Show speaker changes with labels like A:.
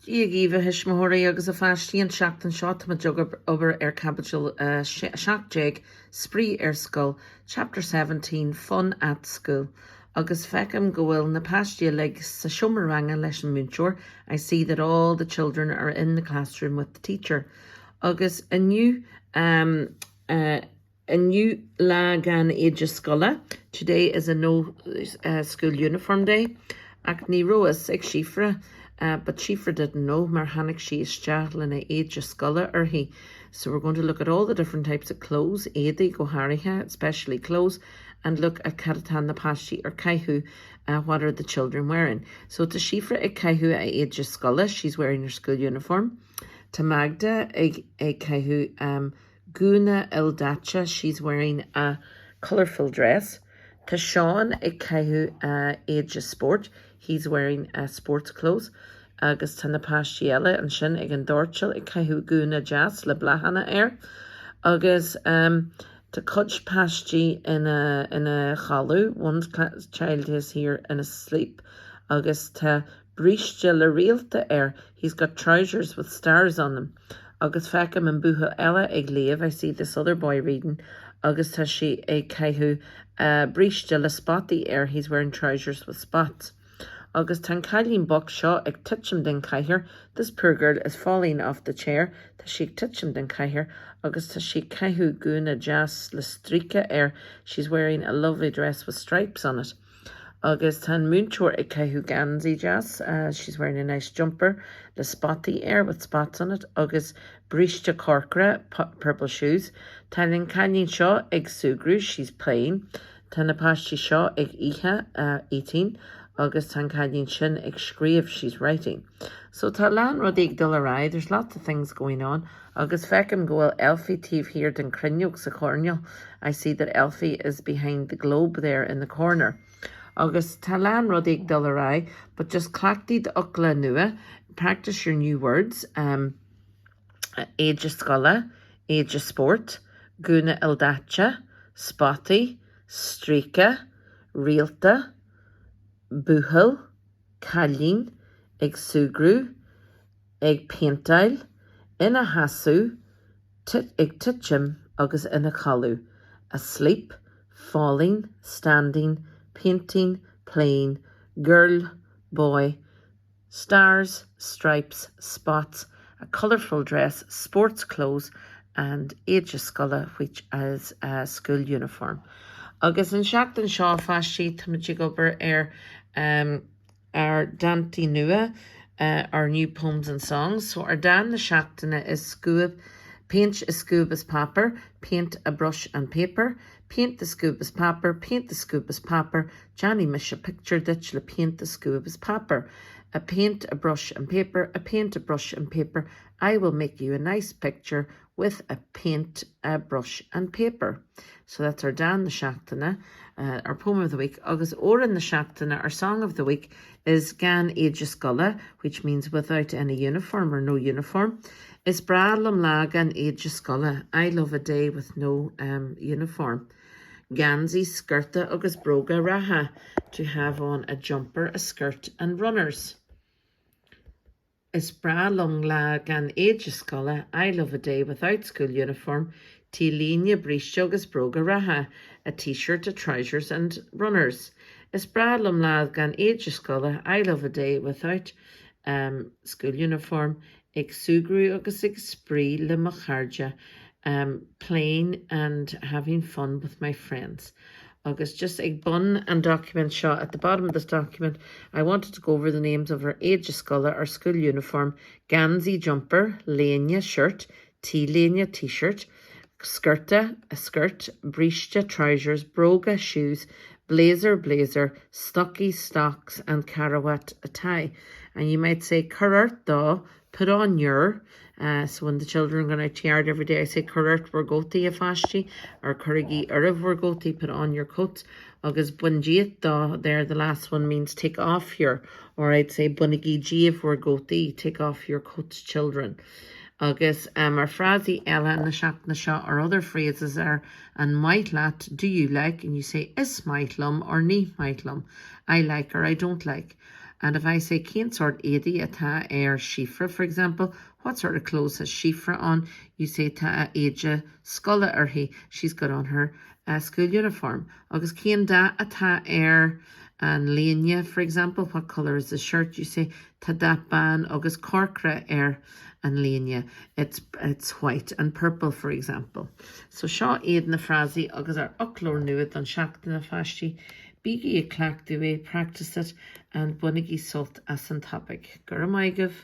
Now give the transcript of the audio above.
A: Dia dhaoibh a thuismitheoirí agus a pháistí, an tseachtain seo táimid ag obair ar Caibidil 17, Spraoi ar Scoil, Chapter 17, Fun at School, agus feicim go bhfuil na páistí uilig sa seomra ranga leis an múinteoir, I see that all the children are in the classroom with the teacher. Agus inniu Inniu lá gan éide scoile, today is a no school uniform day, ach ní raibh fhios ag Síofra, but Síofra didn't know, mar tháinig sí isteach lena éide scoile uirthi. So we're going to look at all the different types of clothes, éadaí go háirithe, especially clothes, and look at cad atá na páistí ar caitheamh, what are the children wearing. So tá Síofra ag caitheamh a éide scoile, she's wearing her school uniform. Tá Magda ag caitheamh Gúna ildaite, she's wearing a colourful dress. Tá Seán ag caitheamh éide spóirt, he's wearing sports clothes. Agus tá na páistí eile ansin ag an doirteal ag caitheamh gúna deas le bláthanna air. Agus tá cuid páistí ina ina chodladh, one child is here in a sleep. Agus tá bríste le réalta air, he's got trousers with stars on them. Agus feicim an buachaill eile ag léamh, I see this other boy reading, agus tá sé ag caitheamh bríste le spotaí air, he's wearing trousers with spots. Agus tá an cailín bocht seo ag titim den chathaoir, this poor girl is falling off the chair, tá sí ag titim den chathaoir agus tá sí ag caitheamh gúna deas le stríoca air, she's wearing a lovely dress with stripes on it. Agus tá an múinteoir ag caitheamh geansaí deas, she's wearing a nice jumper le spotaí air, with spots on it, agus bríste corcra, purple shoes. Tá an cailín seo ag súgradh, she's playing. Tá na páistí seo ag ithe, eating, agus tá an cailín sin ag scríobh, she's writing. So tá a lán rudaí ag dul ar aghaidh, there's lots of things going on. Agus feicim go bhfuil Elfie taobh thiar den cruinneog sa choirnéal, I see that Elfie is behind the globe there in the corner. Agus tá a lán rudaí ag dul ar aghaidh, but just cleachtaigh d'fhocla nua, practice your new words, um, éide scoile, éide spóirt, gúna ildaite, spotaí, stríoca, réalta, buachaill, cailín, ag súgradh, ag péinteáil, ina sheasamh, ag titim agus ina chodladh, asleep, falling, standing, painting, playing, girl, boy, stars, stripes, spots, a colourful dress, sports clothes and éide scoile which is a school uniform. Agus an seachtain seo, a pháistí, táimid ag obair ar ár dántaí nua, our new poems and songs. So ár dán na seachtaine is scuab, péint is scuab is páipéar, paint a brush and paper, paint is scuab is páipéar, paint is scuab is páipéar, déanfaidh mise pictiúr duit le péint is scuab is páipéar. A paint, a brush and paper, a paint, a brush and paper, I will make you a nice picture with a paint, a brush and paper. So that's our dán na seachtaine, our poem of the week, agus amhrán na seachtaine, our song of the week, is Gan Éide Scoile, which means without any uniform or no uniform. Is breá liom lá gan éide scoile, I love a day with no um, uniform. Geansaí, sciorta agus bróga reatha, to have on a jumper, a skirt and runners. Is breá liom lá gan éide scoile, I love a day without school uniform, T-léine, bríste agus bróga reatha, a T-shirt, a trousers and runners. Is breá liom lá gan éide scoile, I love a day without um, school uniform, ag súgradh agus ag spraoi le mo chairde, um, playing and having fun with my friends. Agus just ag bun an document seo, at the bottom of this document, I wanted to go over the names of our éide scoile, our school uniform, geansaí jumper, léine shirt, T-léine T-shirt, sciorta a skirt, bríste trousers, bróga shoes, blazer blazer, stocaí stocks and carbhat a tie. And you might say cuir ort do, put on your, so when the children are going out to yard every day I say cuir ort bhur gcótaí a pháistí or cuirigí oraibh bhur gcótaí, put on your coats agus bain díot do, there the last one means take off your or I'd say bainigí díobh bhur gcótaí, take off your coats children. Agus mar frásaí eile na seachtaine seo our other phrases are an maith leat, do you like and you say is maith liom or ní maith liom, I like or I don't like. And if I say cén sórt éadaí atá ar Síofra, for example, what sort of clothes has Síofra on? You say tá a éide scoile uirthi, she's got on her uh, school uniform. Agus cén dath atá ar an léine, for example, what colour is the shirt? You say tá dath bán agus corcra ar an léine. It's, it's white and purple, for example. So seo iad na frásaí agus ár fhoclóir nua don seachtain, a pháistí. Bígí ag cleachtadh é, practice it, and bainigí sult as an topaic. Go raibh maith agaibh.